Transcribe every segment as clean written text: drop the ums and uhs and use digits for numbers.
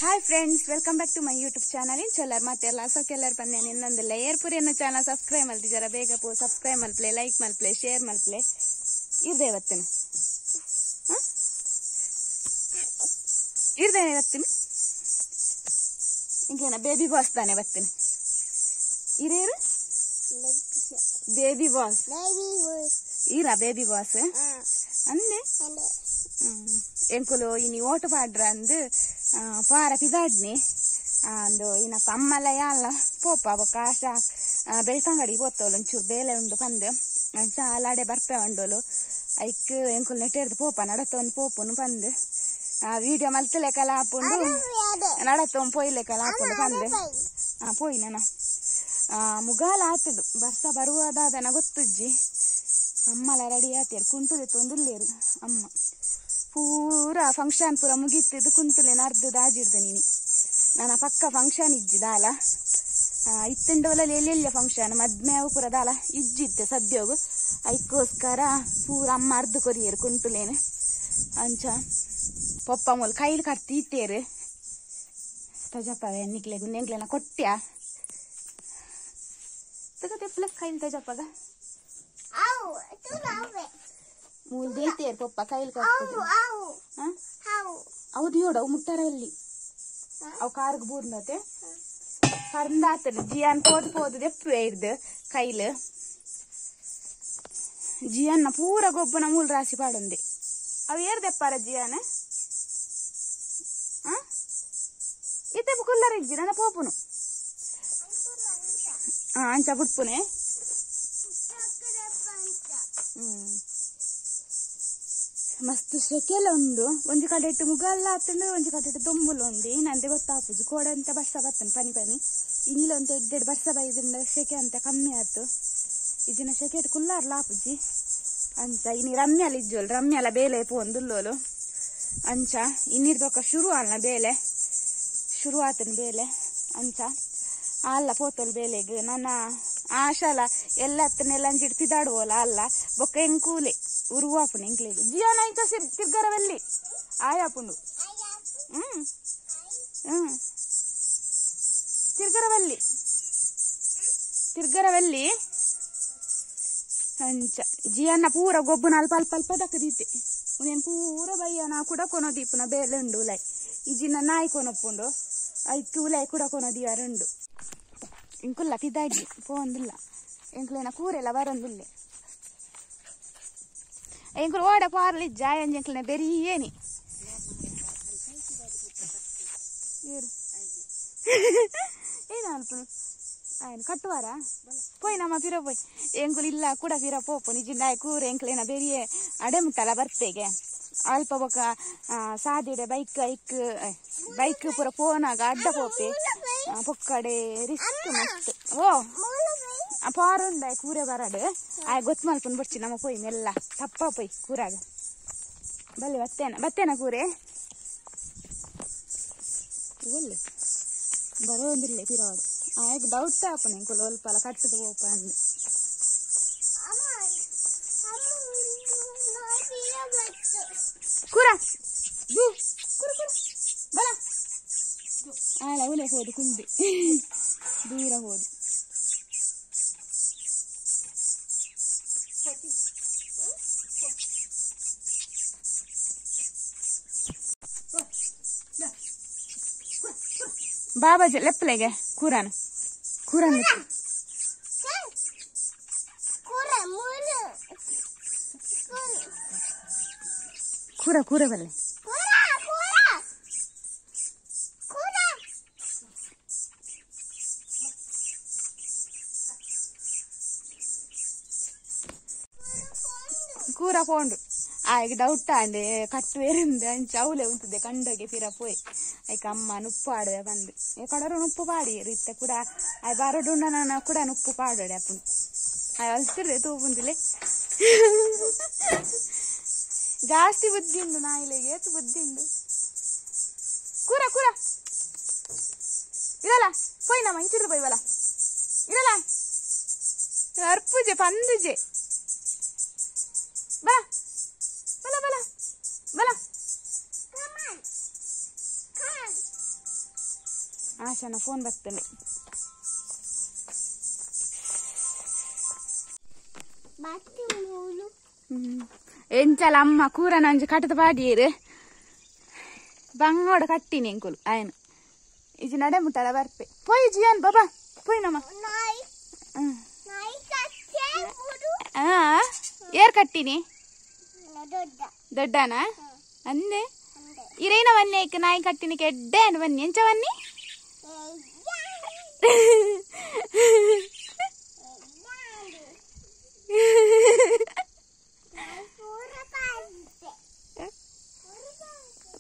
Hi friends, welcome back to my YouTube channel. In ಚೊಲ್ಲರ್ ಮಾತೆಲ್ಲ ಸೊಕೆಲ್ಲರ್ ಬಂದೆ ಇನ್ನೊಂದು ಲೇಯರ್ ಪುರಿ ಅನ್ನೋ ಚಾನಲ್ ಸಬ್ಸ್ಕ್ರೈಬ್ ಮಲ್ತಿಜಾರ ಬೇಗ ಪೋ ಸಬ್ಸ್ಕ್ರೈಬ್ ಮಲ್ಪ್ಲೆ, ಲೈಕ್ ಮಲ್ಪ್ಲೆ, ಶೇರ್ ಮಲ್ಪ್ಲೆ. ಇರ್ದೆ ಇವತ್ತಿನ ಇರ್ದೆ ಇವತ್ತಿನ ಇಂಕ್ಲೇನ ಬೇಬಿ ಬಾಸ್ ತಾನೆ ಬತ್ತಿನ ಇರೇರು ಬೇಬಿ ಬಾಸ್ ಈರಾ ಬೇಬಿ ಬಾಸ್ ಅಂದೆ ಎಂಕುಲು ಇನಿ ಓಟು ಪಾಡ್ರ ಅಂದು ಪಾರ ಪಿದಾಡ್ನಿ ಅಂದು ಇನ್ನಪ್ಪ ಅಮ್ಮಲ ಯಾಲ ಪೋಪ ಬೊಕ್ಕ ಆಶಾ ಬೆಳ್ತಂಗಡಿ ಪೋತೋಲು ಒಂಚೂರು ಬೇಲೆ ಉಂಡು ಪಂದು ಚಾಲಾಡೆ ಬರ್ಪೆ ಉಂಡೋಲು ಐಕ್ ಎಂಕುಲು ನೆಟ್ಟೇರ್ದು ಪೋಪ ನಡತೊಂದು ಪೋಪುನು ಪಂದು ವಿಡಿಯೋ ಮಲ್ತಲೆಕಲ ಆಪುಂಡು ನಡತೊಂದು ಪೊಯ್ಲೆಕಲ ಆಪುಂಡು ಪಂದು ಪೋಯಿ ನಾನು ಮುಗಾಲ ಆತದು ಬರ್ಸ ಬರುವುದಾದನ ಗೊತ್ತುಜ್ಜಿ ಅಮ್ಮಲ ರೆಡಿ ಆತೇರು ಕುಂಟುದೆ ತೊಂದುಲ್ಲೇರು ಅಮ್ಮ ಪೂರ ಫಂಕ್ಷನ್ ಪೂರ ಮುಗೀತಿದ್ದು ಕುಂಟುಲೆ ಅರ್ಧ ದಾಜಿಡ್ದು ನೀನಿ ನನ್ನ ಪಕ್ಕ ಫಂಕ್ಷನ್ ಇಜ್ಜಿದಾಲ ಇತ್ತಂಡೋಲಲ್ಲಿ ಎಲ್ಲೆಲ್ಲ ಫಂಕ್ಷನ್ ಮದ್ಮೇವು ಪೂರ ದಾಲ ಇಜ್ಜಿತ್ತೆ ಸದ್ಯೋಗು ಐಕ್ಕೋಸ್ಕರ ಪೂರ ಅಮ್ಮ ಅರ್ಧ ಕೊರಿಯರು ಕುಂಟುಲೇನು ಅಂಚ ಪಪ್ಪ ಮೂಲ ಕೈಲಿ ಕಟ್ತಿ ಇತ್ತೇರು ತಜಪ್ಪವೆ ನಿಕ್ಲೆ ಗುಂಡೆಂಗ್ಲೆನ ಕೊಟ್ಟ್ಯಾ ತಗತೆ ಕೈಲಿ ತಜಪ್ಪಗ ಮೂಲ್ ದೇತೇರು ಪಪ್ಪ ಕೈಲಿ ಕಟ್ತಿದ್ರು ಹೌದು ಯೋಡ ಅವು ಮುಟ್ಟಾರಲ್ಲಿ ಅವು ಕಾರ್ಗ್ ಬೂರ್ನತೆ ಪರಂದಾತನ ಜಿಯಾನ್ ಪೋದು ಪೋದು ದೆಪ್ಪುವೆ ಇರ್ದು ಕೈಲು ಜಿಯನ್ನ ಪೂರ ಗೊಬ್ಬನ ಮೂಲ್ ರಾಶಿ ಪಾಡೊಂದೆ ಅವು ಏರ್ ದೆಪ್ಪಾರ ಜಿಯಾನ ಇತ್ತೆ ಕುಲ್ಲರ ಇಜ್ಜಿ ನನ್ನ ಪೋಪುನು ಅಂಚ ಬುಡ್ಪುನೆ ಮಸ್ತ್ ಸೆಕೆಲ ಉಂಡು ಒಂಜಿ ಕಡೆಟ್ ಮುಗಲ್ಲ ಆತಂಡು ಒಂಜಿ ಕಡೆಟ್ ದೊಂಬುಲು ಉಂಡು ಏನಂದೆ ಗೊತ್ತಾಪುಜು ಕೋಡೆ ಅಂತ ಬರ್ಸ ಬತ್ತನು ಪನಿ ಪನಿ ಇನ್ನಿಲ ಅಂತ ಎಡ್ಡೆಡ್ ಬರ್ಸ ಬೈದಿಂದ ಸೆಕೆ ಅಂತ ಕಮ್ಮಿ ಆತು ಇಜಿನ ಸೆಕೆ ಕುಲ್ಲಾರ್ಲ ಆಪುಜಿ ಅಂಚ ಇನಿ ರಮ್ಯಾಲ ಇಜ್ಜೋಲು ರಮ್ಯಾಲ ಬೇಲೆ ಪೋಂದುಲ್ಲೋಲು ಅಂಚ ಇನ್ನಿರ್ದೊಕ್ಕ ಶುರು ಅಲ್ಲ ಬೇಲೆ ಶುರು ಆತನ ಬೇಲೆ ಅಂಚ ಅಲ್ಲ ಪೋತೋಲ್ ಬೇಲೆಗ್ ನನ್ನ ಆಶಾಲ ಎಲ್ಲ ಹತ್ತನೆಲ್ಲ ಅಂಚಿಡ್ ಪಿದಾಡುವೋಲ ಅಲ್ಲ ಬೊಕ್ಕ ಎಂಕೂಲೆ ಉರುವಾಪುನ ಎಂಕ್ಲೆಗ್ ಜಿಯಾನ ಇಂಚ ತಿರ್ಗರವಲ್ಲಿ ಆಯಾಪುಂಡು ಹ್ಮ್ ಹ್ಮ್ ತಿರ್ಗರವಲ್ಲಿ ತಿರ್ಗರವಲ್ಲಿ ಅಂಚ ಜಿಯನ್ನ ಪೂರ ಗೊಬ್ಬುನ ಅಲ್ಪ ಅಲ್ಪ ಅಲ್ಪ ದಕ್ಕದೀತೆ ಉನೇನು ಪೂರ ಬಯ್ಯನ ಕೂಡ ಕೊನೋದೀಪುನ ಬೇಲೆ ಉಂಡು ಉಲೈ ಇಜಿನ ನಾಯಿ ಕೊನೊಪ್ಪುಂಡು ಐಕ್ ಉಲೈ ಕೂಡ ಕೊನೋದಿಯಾರುಂಡು ಇಂಕುಲ್ಲ ಪಿದಾಡಿ ಪೋಂದಿಲ್ಲ ಎಂಕುಲೇನ ಕೂರೆಲ್ಲ ಬರೊಂದಿಲ್ಲ ಎಂಕುಲು ಓಡ ಪಾರ್ಲಿ ಜಾಯ ಎಂಕುಲನ ಬೆರಿಯೇನಿ ಏನ ಅಲ್ಪನು ಆಯ್ನು ಕಟ್ಟುವಾರ ಪೋಯ್ ನಮ್ಮ ಪಿರ ಪೋಯ್ ಎಂಕುಲು ಇಲ್ಲ ಕೂಡ ಪಿರ ಪೋಪು ನಿಜಿಂದ ಕೂರೆ ಎಂಕುಲೇನ ಬೆರಿಯೇ ಅಡೆ ಮುಟ್ಟಲ್ಲ ಬರ್ತೇಗೆ ಅಲ್ಪ ಬೊಕ ಸಾದಿಡೆ ಬೈಕ್ ಐಕ್ ಬೈಕ್ ಪೂರ ಪೋನಾಗ ಅಡ್ಡ ಪೋಪೆ ಪೊಕ್ಕಡೆ ರಿಸ್ಕ್ ಮಸ್ತ್ ಓ ಪಾರುಂಡ ಕೂರೆ ಬರಡು ಆಯ್ ಗೊತ್ತು ಮಲ್ಪುನ್ ಬುಡ್ಚಿ ನಮ್ಮ ಪೋಯ್ ಮೆಲ್ಲ ತಪ್ಪ ಪೋಯ್ ಕೂರಾಗ ಬಲ್ಲೆ ಬತ್ತೇನ ಬತ್ತೇನ ಕೂರೆ ಒಲ್ಲೆ ಬರೋಂದಿಲ್ಲ ಪಿರಾಡು ಆಯ್ತು ಡೌಟ್ ಆಪುನ ಎಂಕುಲು ಅಲ್ಪಲ ಕಟ್ಟದು ಪೋಪ ಅಂದು ಕೂರ ಕೂರ ಕೂರ ಬಲ ಆಳ ಉಲೆ ಹೋದು ಕುಂದಿ ದೂರ ಹೋದು ಬಾಬಾಜಿ ಲೆಪ್ಪಲೆಗೆ ಕೂರಾನ ಕೂರಾನ ಕೂರ ಕೂರ ಬಲ್ಲೆ ಕೂರ ಪೋಂಡು ಆಯ್ಗೆ ಡೌಟ್ ಆಂಡೆ ಕಟ್ಟುವೇರಿಂದ ಅಂಚ ಅವಲೆ ಉಂತದೆ ಕಂಡೋಗೆ ಪಿರ ಪೋಯ್ ಐಕ ಅಮ್ಮ ನುಪ್ಪು ಆಡುವೆ ಬಂದು ಕಡರು ನುಪ್ಪು ಪಾಡಿಯರು ಇತ್ತ ಕೂಡ ಆಯ್ ಬಾರಡುಂಡ ಕೂಡ ನುಪ್ಪು ಪಾಡೋಡೆ ಅಪ್ಪನು ಆಯ್ ಅಲ್ತಿರ್ದೆ ತೂಪುಂದಿಲೆ ಜಾಸ್ತಿ ಬುದ್ಧಿ ಉಂಡು ನಾಯಿಲೆಗೆ ಏತು ಬುದ್ಧಿ ಉಂಡು ಕೂರ ಕೂರ ಇರಲ್ಲ ಪೋಯ್ ನಮ್ಮ ಇಂಚಿರು ಪೋಯ್ ಬಲ ಇರಲ್ಲ ಅರ್ಪುಜೆ ಪಂದುಜೆ ಬಾ ಬಲ ಬಲ ಬಲ ಆಶಾನ ಫೋನ್ ಬರ್ತದೆ ಎಂಚಲ ಅಮ್ಮ ಕೂರನ ಒಂಜಿ ಕಟ್ಟದ ಪಾಡಿಯೇರು ಬಂಗೋಡ ಕಟ್ಟಿನಿ ಎಂಕುಲು ಆಯನು ಇಜಿ ನಡೆ ಮುಟ್ಟಲ ಬರ್ಪೆ ಪೋಯ್ ಜಿಯಾನ್ ಬಾಬಾ ಪೋಯ್ ನಮ್ಮ ಏರ್ ಕಟ್ಟಿನಿ ದೊಡ್ಡನ ಅಂದೆ ಇರೇನ ಬನ್ನಿ ಐಕ್ ನಾಯಿ ಕಟ್ಟಿನಿ ಕೆಡ್ಡೆ ಅನ್ ಬನ್ನಿ ಎಂಚ ಬನ್ನಿ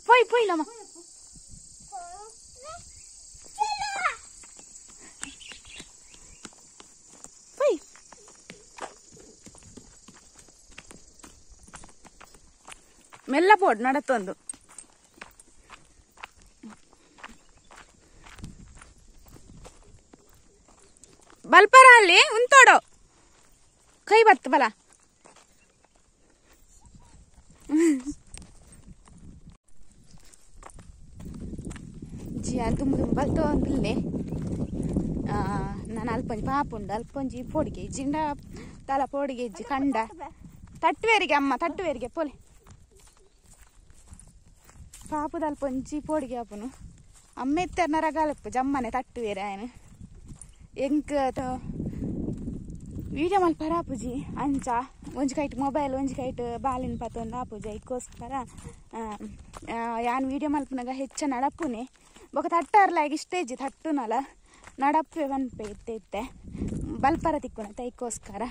ಪೋಯ್ ಪೋಯ್ ಲಮ್ಮ ಪೋಯ್ ಮೆಲ್ಲ ಪೋಡ್ ನಡತ್ತೊಂದು ಬಲ್ಪರ ಅಲ್ಲಿ ಉಂತೋಡು ಕೈ ಬತ್ತು ಬಲ ಜಿಯಾನ್ ತುಂಬ ತುಂಬ ಬಲ್ತೋ ಅಂದಿಲ್ಲೇ ನಾನು ಅಲ್ಪೊಂಜಿ ಪಾಪ ಉಂಡು ಅಲ್ಪೊಂಜಿ ಪೋಡಿಗೆ ಜಿಂಡ ತಲ ಪೋಡಿಗೆ ಇಜ್ಜಿ ಕಂಡ ತಟ್ಟುವೇರಿಗೆ ಅಮ್ಮ ತಟ್ಟುವೇರಿಗೆ ಪೋಲೆ ಪಾಪದ ಅಲ್ಪೊಂಜಿ ಪೋಡಿಗೆ ಆಪುನು ಅಮ್ಮ ಎತ್ತರ್ನ ರಗಾಲಪ್ಪ ಜಮ್ಮನೆ ತಟ್ಟುವೇರೆ ಆಯನ ಎಂಕ್ ವೀಡಿಯೋ ಮಲ್ಪರ ಆಪುಜಿ ಅಂಚ ಒಂಜಿ ಕೈಟ್ ಮೊಬೈಲ್ ಒಂಜಿ ಕೈಟ್ ಬಾಲಿನ ಪತ್ತೊಂದು ಆಪುಜಿ ಐಕ್ಕೋಸ್ಕರ ಯಾನ್ ವೀಡಿಯೋ ಮಲ್ಪನಾಗ ಹೆಚ್ಚ ನಡಪುನೆ ಬೊಕ ತಟ್ಟಾರ್ಲಾಗ ಇಷ್ಟೇಜಿ ತಟ್ಟುನಲ ನಡಪ್ಪೆ ಪನ್ಪೆ ಇತ್ತೆ ಇತ್ತೆ ಬಲ್ಪರ ತಿಕ್ಕುನ ತೈಕೋಸ್ಕರ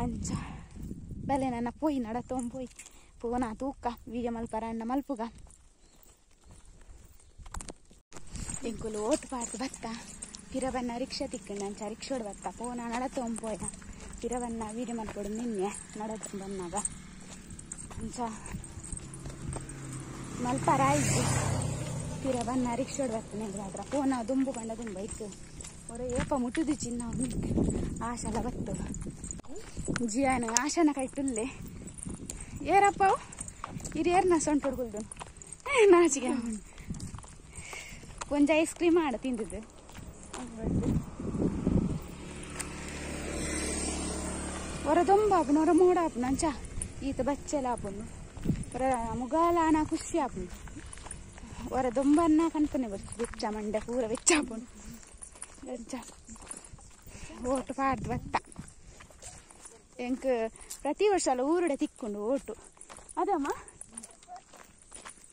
ಅಂಚ ಬಲೆ ನನ್ನ ಪೋಯಿ ನಡತೊಂಬೋಯ್ ಪೋನಾ ತೂಕ ವೀಡಿಯೋ ಮಲ್ಪರ ಅಣ್ಣ ಮಲ್ಪುಗ ಎಂಕುಲು ಓಟು ಪಾಡ್ದು ಬತ್ತ ಪಿರವನ್ನ ರಿಕ್ಷಾ ತಿಕ್ಕಂಡ ಅಂಚ ರಿಕ್ಷೋಡ್ ಬತ್ತ ಪೋನ ನಡತೊಂಬೋಯ ಪಿರವನ್ನ ವೀಡಿಯೋ ಮಲ್ಪೊಡು ನಿನ್ನೆ ನಡತೊಂಬ ಬನ್ನಾಗ ಅಂಚ ಮಲ್ಪರ ಆಯ್ತು ಪಿರವನ್ನ ರಿಕ್ಷೋಡ್ ಬರ್ತನೆ ಆದ್ರ ಪೋನ ದುಂಬು ಕಂಡ ದುಂಬ ಇತ್ತು ಹೊರ ಏಪ ಮುಟ್ಟುದು ಚಿನ್ನ ಆಶಲ ಬತ್ತು ಜಿಯಾನ ಆಶನ ಕೈಟುಲ್ಲೆ ಏರಪ್ಪವು ಹಿರಿಯರ್ನ ಸೊಂಟ ಹುಡುಗುಲ್ದು ನಾಚಿಗೆ ಕೊಂಚ ಐಸ್ ಕ್ರೀಮ್ ಆಡ ತಿಂದಿದ್ದು ಹೊರ ದೊಂಬ ಆಪುನು ಹೊರ ಮೋಡ ಆಪುನು ಅಂಚ ಈತ ಬಚ್ಚೆಲ ಆಪುನು ಹೊರ ಮುಗಾಲ ಆನ ಖುಷಿ ಆಪುನು ಹೊರ ದೊಂಬನ್ನ ಕನ್ಪನೆ ಬರ್ತದೆ ಬೆಚ್ಚ ಮಂಡೆ ಪೂರ ಬೆಚ್ಚ ಆಪುನು ಅಂಚ ಓಟು ಪಾಡ್ದು ಬತ್ತ ಎಂಕ್ ಪ್ರತಿ ವರ್ಷ ಅಲ್ಲ ಊರುಡೆ ತಿಕ್ಕೊಂಡು ಓಟು ಅದಮ್ಮ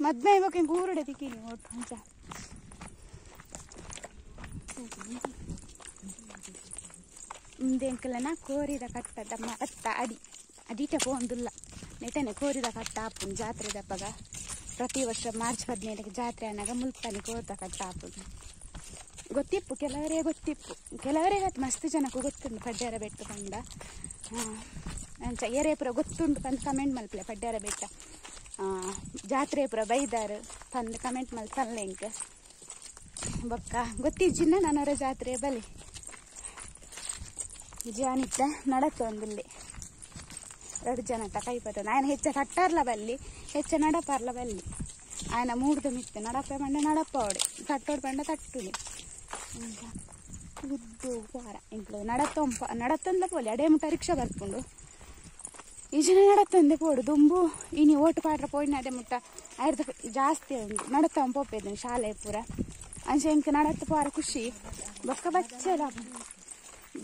ಮದ್ಮೆ ಇವಾಗ ಎಂಕ್ ಊರುಡೆ ತಿಕ್ಕಿನಿ ಓಟು ಅಂಚ ಇಂದೆಂಕಲನ ಕೋರಿದ ಕಟ್ಟದ ಮರತ್ತ ಅಡಿ ಅಡಿಟ ಪೋಂದುಲ್ಲ ನೆಟನೆ ಕೋರಿದ ಕಟ್ಟ ಆಪುನು ಜಾತ್ರೆ ದಪ್ಪಗ ಪ್ರತಿ ವರ್ಷ ಮಾರ್ಚ್ 17ಕ್ಕೆ ಜಾತ್ರೆ ಅನ್ನಾಗ ಮುಲ್ಪನೆ ಕೋರಿದ ಕಟ್ಟ ಆಪುನು ಗೊತ್ತಿಪ್ಪು ಕೆಲವರೇ ಗೊತ್ತಿಪ್ಪು ಕೆಲವರೇ ಗೊತ್ತು ಮಸ್ತ್ ಜನಕ್ಕೂ ಗೊತ್ತುಂಡು ಪಡ್ಯಾರ ಬೆಟ್ಟ ಪಂಡ ಅಂಚ ಏರೇ ಪೂರ ಗೊತ್ತುಂಡು ಪಂದ್ ಕಮೆಂಟ್ ಮಲ್ಪಲೆ ಪಡ್ಯಾರ ಬೆಟ್ಟ ಜಾತ್ರೆ ಪೂರ ಬೈದಾರು ಪಂದ್ ಕಮೆಂಟ್ ಮಲ್ಪಲ್ಲ ಇಂಕ ಬೊಕ್ಕ ಗೊತ್ತಿಜ್ಜಿನ ನಾನವರ ಜಾತ್ರೆ ಬಲಿ ಜಾನಿತ್ತ ನಡತ್ತೊಂದಿಲ್ಲಿ ಎರಡು ಜನ ಕೈ ಪತ್ತ ఆయన ಹೆಚ್ಚ ತಟ್ಟಾರ್ಲ ಬಲ್ಲಿ ಹೆಚ್ಚ ನಡಪಾರ್ಲ ಬಲ್ಲಿ ఆయన ಮೂಡ್ದು ಮಿತ್ತು ನಡಪ ಪಂಡ ನಡಪ ಅವಡೆ ತಟ್ಟೋಡು ಪಂಡ ತಟ್ಟುಲಿ ಉದ್ದು ವಾರ ಇಂಕ್ಲು ನಡತ್ತೊಂಪ ನಡತ್ತಂದ ಪೋಲಿ ಅಡೇ ಮುಟ್ಟ ರಿಕ್ಷಾ ಬರ್ಕೊಂಡು ಈ ಜನ ನಡತ್ತಂದೆ ಪೋಡು ದುಂಬು ಇನಿ ಓಟು ಪಾಡ್ರ ಪೋಯಿನ ಅದೇ ಮುಟ್ಟ ಆಯ್ದ ಜಾಸ್ತಿ ನಡತ್ತಂಪ ಪೋಪೇದನಿ ಶಾಲೆ ಪೂರ ಅಂಚೆ ಇಂಕ ನಡತ್ತ ಪೋರ ಖುಷಿ ಬೊಕ್ಕ ಬಚ್ಚಲ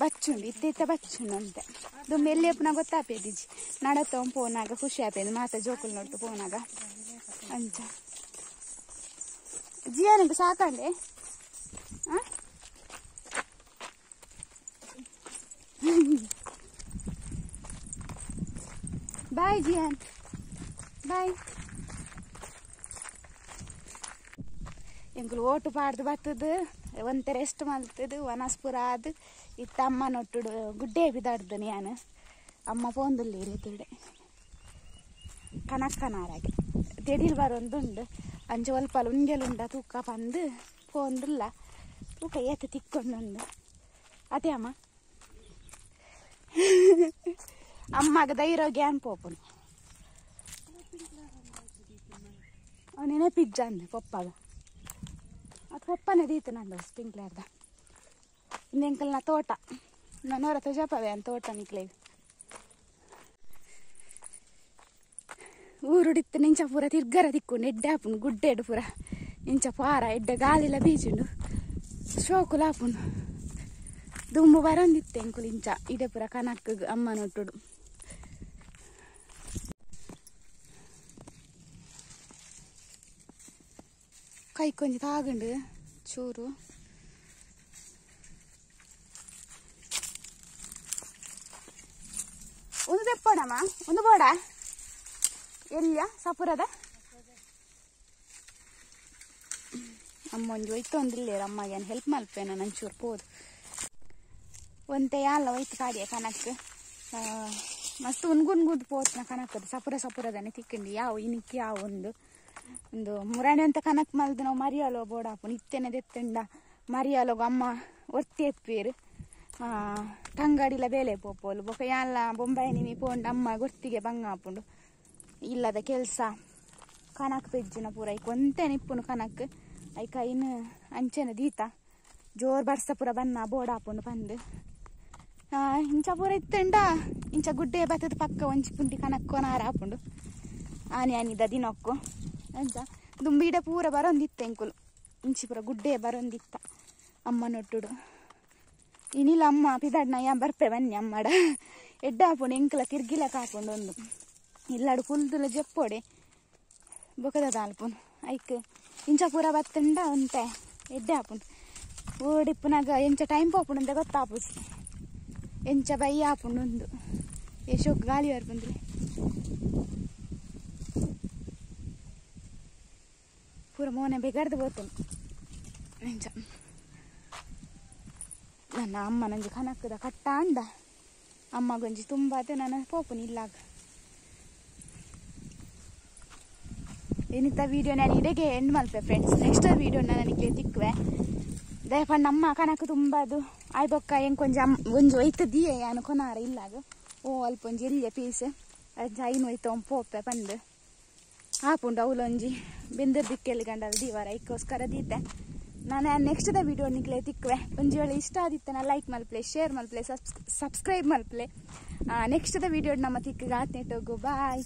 ಬಚ್ಚುಂಡು ಇತ್ತ ಇತ್ತ ಬಚ್ಚುಂಡು ಅಂತೆ ದುಂಬು ಎಲ್ಲಿ ಎಪ್ಪನ ಗೊತ್ತಾಪೇದಿಜಿ ನಡತ್ತೊಂದು ಪೋನಾಗ ಖುಷಿ ಆಪೇದು ಮಾತ ಜೋಕುಲ್ ನೋಡ್ತು ಪೋನಾಗ ಅಂಚ ಜಿಯಾನಿಗೆ ಸಾಕಂಡೆ ಬಾಯ್ ಜಿಯಾನ್ ಬಾಯ್ ಎಂಕುಲು ಓಟು ಪಾಡ್ದು ಬತ್ತದು ಒಂತೆ ರೆಸ್ಟ್ ಮಲ್ತದು ವನಸ್ಪುರ ಅದು ಇತ್ತ ಅಮ್ಮ ನೊಟ್ಟುಡು ಗುಡ್ಡೆ ಬಿದಾಡ್ದು ನಾನು ಅಮ್ಮ ಪೋಂದುಲ್ಲಿ ರೀತಿಡೆ ಕನಕ್ಕನಾರಾಗಿ ತೆಡಿಲ್ ಬರೊಂದುಂಡು ಅಂಚೆ ಒಲ್ಪಲ ಉಂಗೆಲುಂಡ ತೂಕ ಪಂದು ಪೋಂದುಲ್ಲ ತೂಕ ಏತ ತಿಕ್ಕೊಂಡುಂಡು ಅದೇ ಅಮ್ಮ ಅಮ್ಮಗ ಧೈರ್ಯ ಗ್ಯಾನ್ ಪೋಪುನು ಅವನೇನೆ ಪಿಜ್ಜ ಅಂದೆ ಪಪ್ಪಾಗ. ಒಪ್ಪನೆ ದೀತು ನಂದು ಸ್ಪ್ರಿಂಕ್ಲರ್ದ ಇಂದೆಂಕಲ್ನ ತೋಟ ನನ್ನೋರ ತೋಜಾಪವೆ ಅಂತ ತೋಟ ನಿಕ್ಲೆ ಊರುಡಿತ್ತು ನಿಂಚ ಪೂರ ತಿರ್ಗರ ತಿಕ್ಕು ಎಡ್ಡೆ ಆಪುಂಡು ಗುಡ್ಡೆಡು ಪೂರ ಇಂಚ ಪಾರ ಎಡ್ಡೆ ಗಾಲಿಲ ಬೀಜುಂಡು ಶೋಕುಲ ಆಪುಂಡು ದುಂಬು ಬರಂದಿತ್ತೆ ಎಂಕುಲು ಇಂಚ ಇಡೆ ಪೂರ ಕನಕ್ ಅಮ್ಮನೊಟ್ಟುಡು ಕೈ ಕೊಂಚ ತಾಗುಂಡು ಚೂರು ಒಂದು ತೆಪ್ಪಣಮ್ಮ ಒಂದು ಬೋಡ ಎಲ್ಲಿಯ ಸಪುರದ ಅಮ್ಮ ಒಂಜಿ ಒಯ್ತೊಂದಿಲ್ಲ ಅಮ್ಮಗೆ ಹೆಲ್ಪ್ ಮಲ್ಪೆ ನಾನು ಒಂಚೂರು ಪೋದು ಒಂತೆ ಯಾಲ್ಲ ಒಯ್ತು ಕಾಡಿಯ ಕನಕ್ ಮಸ್ತ್ ಉನ್ಗುನ್ಗುದ್ ಪೋತ್ನ ಕನಕದ ಸಪುರ ಸಪುರದನೆ ತಿಕ್ಕಂಡಿ ಯಾವ ಇನಿಕ್ ಯಾವ ಒಂದು ಒಂದು ಮುರಾಣಿ ಅಂತ ಕನಕ್ ಮಲ್ದು ನಾವು ಮರಿಯಾಲೋ ಬೋಡಾಪುನು ಇತ್ತೆನೆ ದೆತ್ತಂಡ ಮರಿಯಾಲೋಗ ಅಮ್ಮ ಒತ್ತಿ ಎಪ್ಪೇರು ತಂಗಡಿಲ ಬೇಲೆ ಪೋಪೋಲು ಬೊಕ ಯಾಲ್ಲ ಬೊಂಬಾಯಿ ನಿಮಿ ಪೋಂಡು ಅಮ್ಮ ಗೊತ್ತಿಗೆ ಬಂಗ ಆಪುಂಡು ಇಲ್ಲದ ಕೆಲಸ ಕನಕ್ ಪೆಜ್ಜುನ ಪೂರ ಐಕ್ ಒಂತೆ ನಿಪ್ಪುನು ಕನಕ್ ಐಕ ಇನ್ನು ಅಂಚೆನ ದೀತ ಜೋರ್ ಬರ್ಸ ಪೂರ ಬನ್ನ ಬೋಡಾಪುಂಡು ಪಂದು ಇಂಚ ಪೂರ ಇತ್ತಂಡ ಇಂಚ ಗುಡ್ಡೆ ಬತ್ತದ ಪಕ್ಕ ಒಂಚಿ ಪುಂಟಿ ಕನಕ್ ಕೊನಾರ ಆಪುಂಡು ಆನೆ ಆನಿದ ದಿನಕ್ಕು ಅಂಚ ದುಂಬಿಡ ಪೂರ ಬರೊಂದಿತ್ತ ಎಂಕುಲು ಇಂಚಿ ಪೂರ ಗುಡ್ಡೆ ಬರೊಂದಿತ್ತ ಅಮ್ಮನೊಟ್ಟುಡು ಇನಿಲ ಅಮ್ಮ ಪಿದಾಡ್ನ ಯಾ ಬರ್ಪೆ ಬನ್ನಿ ಅಮ್ಮಡ ಎಡ್ಡ ಆಪುಂಡು ಎಂಕಲ ತಿರ್ಗಿಲ ಕಾಪುಂಡು ಒಂದು ಇಲ್ಲಾಡು ಕುಲ್ದುಲ ಜಪ್ಪೋಡೆ ಬೊಕದ ದಾಲ್ಪುನು ಐಕ್ ಇಂಚ ಪೂರ ಬತ್ತಂಡ ಒಂತೆ ಎಡ್ಡೆ ಆಪುಂಡು ಓಡಿಪ್ಪುನಾಗ ಎಂಚ ಟೈಮ್ ಪೋಪುಂಡು ಅಂತ ಗೊತ್ತಾಪುಜಿ ಎಂಚ ಬೈ ಆಪುಂಡು ಒಂದು ಯಶೋಕ್ ಗಾಳಿ ಬರ್ಪುಂಡ್ರಿ ಪೂರ ಮೋನೆ ಬೆಗರ್ದು ಬೋತುಂಡು ಎಂಚ ನನ್ನ ಅಮ್ಮ ನಂಜಿ ಕನಕದ ಕಟ್ಟ ಅಂದ ಅಮ್ಮ ಗೊಂಜಿ ತುಂಬ ನಾನು ಪೋಪುನಿ ಇಲ್ಲಾಗ ಏನಿತ್ತ ವಿಡಿಯೋ ನಾನು ಇಡೆಗೆ ಎಂಡ್ ಮಲ್ಪೆ ಫ್ರೆಂಡ್ಸ್ ನೆಕ್ಸ್ಟ್ ವಿಡಿಯೋ ನನಗೆ ತಿಕ್ಕುವೆ ದಯಪಂಡ ಅಮ್ಮ ಕನಕ ತುಂಬ ಅದು ಆಯ್ ಬೊಕ್ಕ ಹೆಂಗೆ ಕೊಂಚ ಒಂಜಿ ಒಯ್ತದಿಯೇ ಯಾನು ಕೊನಾರ ಇಲ್ಲಾಗ ಓ ಅಲ್ಪ ಒಂಜಿ ಎಲ್ಲಿಯ ಪೀಸ್ ಐನು ಒಯ್ತ ಪೋಪೆ ಪಂದು ಆಪುಂಡು ಅವಲೊಂಜಿ ಬೆಂದರ್ ದಿಕ್ಕೆಲ್ಲಿ ಗಂಡಲ್ ದೀವಾರ ಐಕ್ಕೋಸ್ಕರ ದೀತೆ ನಾನು ನೆಕ್ಸ್ಟ್ the video ನಿಕ್ಲೆ ತಿಕ್ಕುವೆ ಒಂಜಿ ವೇಳೆ ಇಷ್ಟ ಆದಿತ್ತೆ ನಾನು ಲೈಕ್ ಮಲ್ಪ್ಲೆ ಶೇರ್ ಮಲ್ಪ್ಲೆ ಸಬ್ಸ್ಕ್ರೈಬ್ ಮಲ್ಪ್ಲೆ ನೆಕ್ಸ್ಟ್ the video ನಮ್ಮ ತಿಕ್ಕ ಆತ್ನೆಟ್ಟೋಗು ಬಾಯ್.